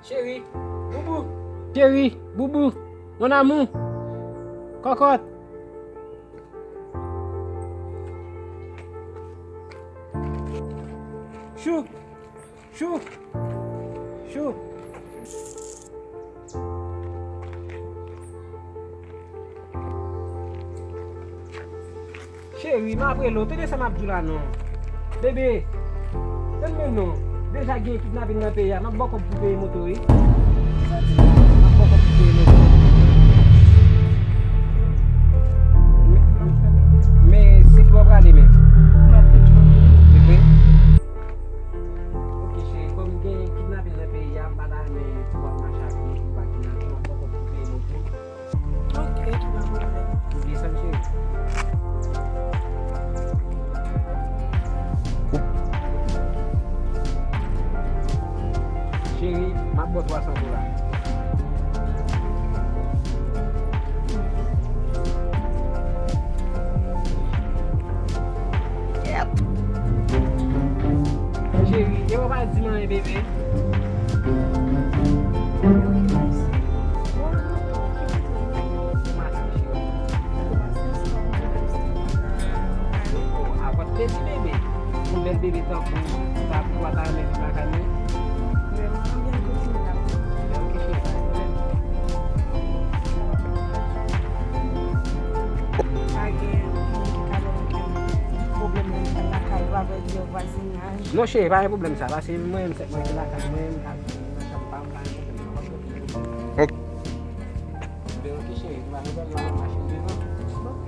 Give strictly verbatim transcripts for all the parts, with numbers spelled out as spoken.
Cheri, boubou. Cheri, boubou. Mon amour. Kòkòt. Chou. Chou. Chou. Cheri, m ap rele w. Tande sa m ap di w la non. Bebe, tann mwen non. Deja gen kidnapin nan peyi a. M ap ba w kòb pou peye moto wi. M ap ba w kòb pou peye moto. Men se ki w ap rale menm. Se vre? Ok cheri, kòm gen kidnapin nan peyi a, m pa ta renmen pou w ap mache ak moun ki pa kidnape, m ap ba w kòb pou peye moto. Ok, pa pwoblèm. Oubli sa m cheri. Cheri, m ap ba w twa san dola. Cheri, e w pa di m anyen bebe. Ou ap fè ti bebe. Yon bèl bebe tankou sa pou w ta renmen vin lakay mwen. Vrèman, ann byen kontinye la. Ok cheri, pa gen pwoblèm. Pa gen moun ki ka ban m okenn pwoblèm nan lakay yo avèk vwazinaj. Non cheri, pa gen pwoblèm sa, paske mwen menm sèt mwen ki lakay mwen, m ka vin nan chanm pa m, pa gen pwoblèm. Ok. Ben ok cheri, m pa gen pwoblèm, m ap mache devan. Ok.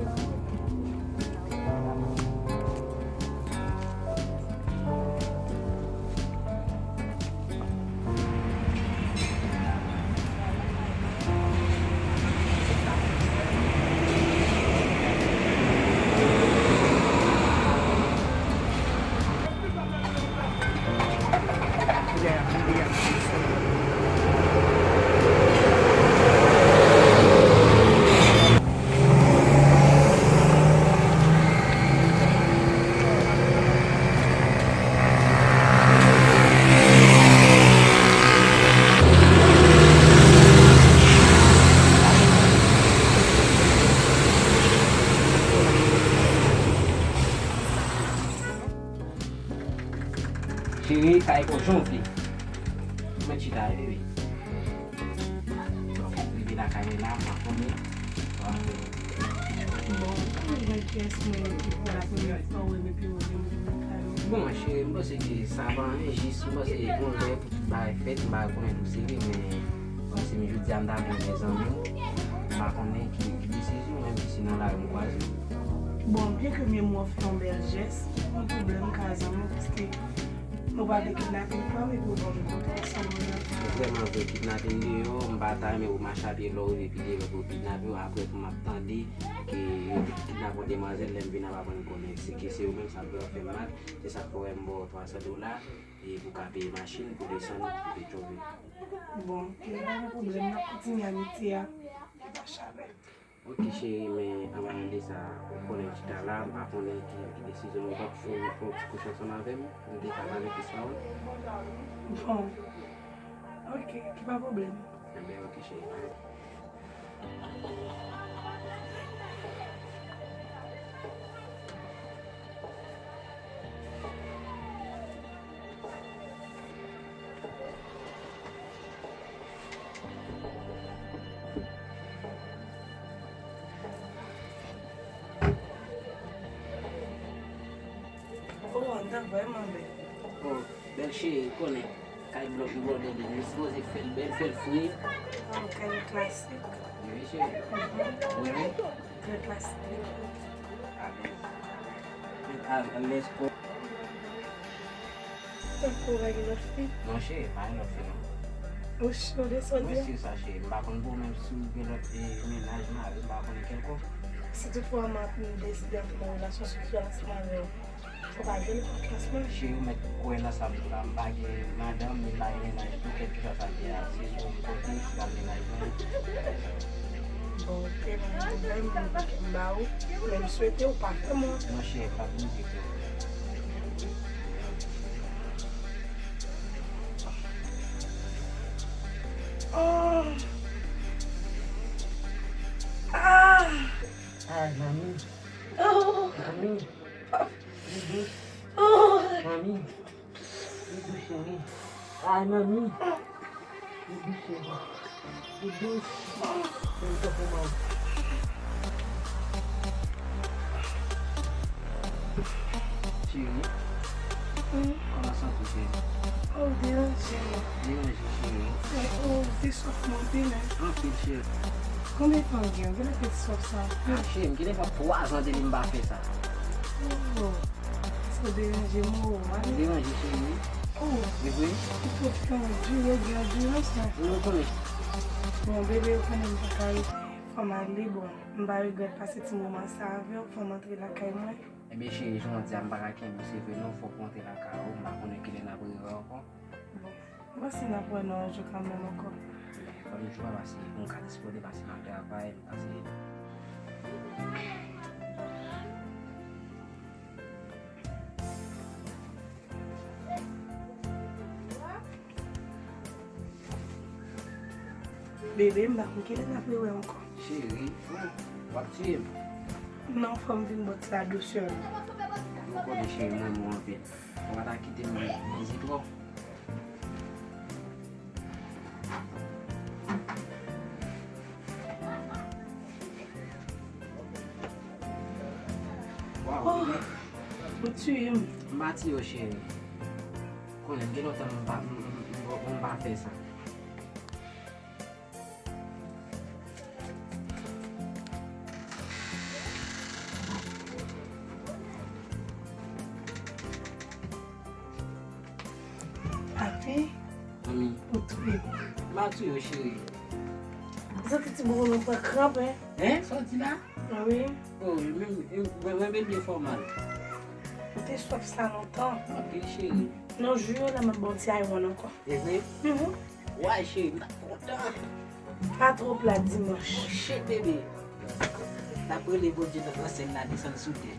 Cheri, sa e pou jan w vle. Mwen chita, wi, bebe. Rive lakay mwen la, m pa konnen. Bon, ou konn jwenn pyès mwen ki pou la premyè fwa ou renmen pi ou renmen lakay ou. Bon, cheri, m panse ke sa pa anyen, jis m panse yon lè pou tout bagay fèt, m pa konnen tou se vre, men m panse m jodi a m ta vin wè zanmi w, m pa konnen ki, ki desizyon, menm si se nan lari m kwaze w. Bon, byen ke m ye m ofri yon bèl jès, pa pwoblèm, m ka zanmi w, paske nou pa vle kidnape m pa m epi ou pa vle kontre ansanm mwen nan. Ou vrèman vle kidnape m deyò, m pa ta renmen pou w mache a pye lè w rive pi devan pou yo kidnape w, apre pou m ap tande ke yo te kidnape yon demwazèl, lè m vin ap aprann konnen se ke se yo menm, sa ap vrèman fè m mal, se sa k fè w wè m ba w twa san dola, e pou w ka peye machin pou desann pou Petyonvil. Bon, ok, pa gen pwoblèm, n ap kontinye amitye a, e pa chalè. Ok cheri, men anpalan de sa, ou konnen m chita la, m pa konnen ki, ki desizyon m pran, fò w fè yon ti kouche ansanm avè m, m te ka pale plis pawòl. Bon, ok, ki pa pwoblèm. Enben ok cheri, bye. Oh, anndan vrèman bèl. Oh, bèl cheri, ou konnen. Kay blòk, blòk de li. Li sipoze fè l bèl, fè l fre. Oh, kay klasik. Wi, cheri. Mhm. Ou renmen? Trè klasik. Alèz. Alèz, alèz, ko- Tankou w pa gen lòt fi? Non, cheri, pa gen lòt fi, non. Ou si w de sa w di a? Mwen si sa, cheri. M pa konn pou ou menm si w gen lòt, e, mennaj, mari, m pa konnen kèlkonk. Si toutfwa m ap, m deside antre nan relasyon seksyèl ansanm avè w, fò pa gen lòt klas mwen. Cheri, ou mèt kwè nan sa m di w la. M pa gen madanm, ni m pa gen mennaj tou, kèlkeswa sa l ye a. Se sou yon kote, m pral mennaj mwen. Bon, ok, pa gen pwoblèm, m ba ou. Men m swete w pa fè m wont. Non, cheri, m p ap brize kè w. Li dous, cheri. Ay, manmi. Li dous, cheri. Li dous. Li dous pou manmi. Cheri. Wi. Kòman w santi w, cheri? Oh, w deranje mwen. Deranje, cheri. Oh, w te swaf mwen anpil, hein? Anpil, cheri. Konbyen tan w gen? Ou genlè fè swaf sa? Ah, cheri, m genlè fè twa zan depi m pa fè sa. Oh. Sa deranje m, oh, ale. Deranje, cheri. Oh, e vre? Ou twòp tan, dure, gen andirans la. Mwen konnen. Bon, bebe, ou konnen m pa ka rete. Fò m ale, bon. M pa regrèt pase ti moman sa avè w, fò m antre lakay mwen. Ebyen, cheri, jan w di a, m pa ka kenbe w, se vre non, fòk ou antre lakay ou, m pa konnen kilè n ap rewè ankò. Bon, m panse n ap wè nan yon jou kanmenm ankò. Fò nou jwe pase pou m ka dispoze pase nan travay, m pase. Bebe, m pa konn kilè n ap rewè ankò. Cheri, oh, w ap tiye m. Non, fò m vin bò ti la dousè. Ou konnen cheri, m renmen w anpil. Ou pa ta kite m vizite w. Waw. Oh, ou tiye m. M pa tiye w, cheri. Konnen, gen lontan m pa, m, m, m, m pa fè sa. Papi, manmi, ou touye m. M pa touye w, cheri. Ou santi ti bouboun ou pran kranp, hein? Hein? Sa w di la? Wi. Oh, mwen, mwen, mwen bebe fò mal. Ou te swaf sa lontan. Anpil, cheri. Non, jou yo la, m ap ba w ti aywann ankò. E vre? Mhm. Way, cheri, m t ap kontan. Pa twòp la dimanch. Oh, shit, bebe. N ap rele Bondye nan ansèn la desann sou tè.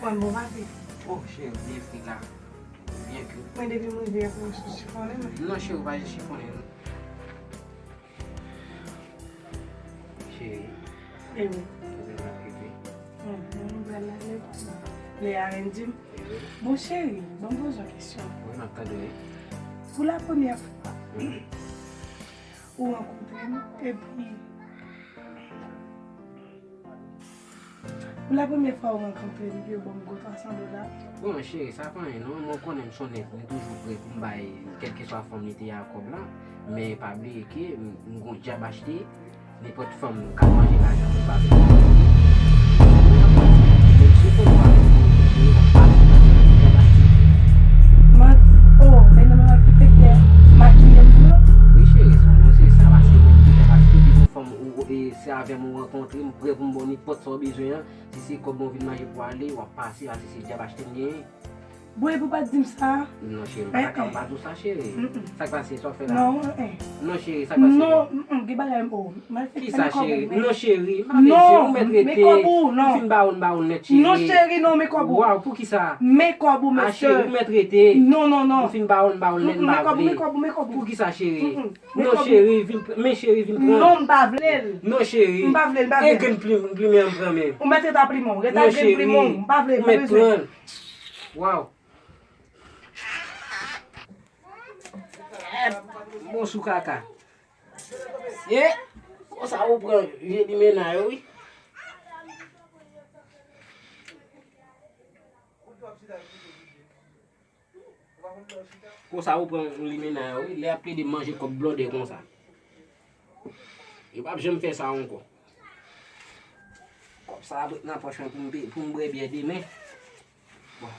Mwen bon, papi. Oh, cheri, byen fri la. Byen ke. Mwen, depi m rive, apre m sou chifonnen, mwen. Non, cheri, ou pa jis chifonnen, non. Cheri. Bebe. Kote n ap rive? Mhm, m pral ale. Lè a renmen di m. Bon, cheri, ban m poze w kesyon. Wi, m ap tande w. Pou la premyè fwa, ou rankontre m, epi Pou la premyè fwa ou rankontre m, epi ou ban m gwo twa san dola? Bon, cheri, sa pa anyen non. Mwen konnen m se yon nèg, mwen toujou prè pou m bay kèlkeswa fòm li te ye a kòb la. Men pa bliye ke m, m gon djab achte, nenpòt fanm k ap manje lajan m pa vle. Menm si w konn pa, w ap pase lajan m djab achte. Man, oh, men nan men malfektè, makiye m tou. Wi, cheri, se, se sa, paske mwen m djab achte, depi yon fanm ou, e, se avè m ou rankontre, m prè pou m ba w nenpòt sa w bezwen an. Si se kòb mwen vin manje pou ale, w ap pase, paske se djab achte m genyen. Bon, epi w pa t di m sa? Non, cheri, m pa ta ka, m pa di w sa, cheri. Mm-mm. Sa k pase, sa w fè la? Non, eh. Non, cheri, sa k pase? Non, mm-mm, gen bagay m, oh, malfektè, men kòb ou, men. Kisa, cheri? Non, cheri, m pa vle di, ou mèt rete. Non, men kòb ou, non. M fin ba ou, m ba ou nèt, cheri. Non, cheri, non, men kòb ou. Waw, poukisa? Men kòb ou, mesye. Ah, cheri, ou mèt rete. Non, non, non. M fin ba ou, m ba ou nèt, m pa vle. Mm-mm, men kòb ou, men kòb ou, men kòb ou. Poukisa, cheri? Mm-mm. Non, cheri, vin pr-, men cheri, vin pran. Non, m pa vle l. Non, cheri. M pa vle l, m pa vle l. E grenn plim, plimen an m pran men. Ou mèt ret a plimen w, ret a grenn plimen w. M pa vle, m pa bezwen. Waw. Bon sou kaka. E konsa ou pran vye limena yo, wi. Konsa ou pran limena yo, wi, lè y ap plede manje kòb blòdè konsa. Yo p ap janm fè sa ankò. Kòb sa ap ret nan pòch mwen pou m pe-, pou m bwè byè demen. Bon,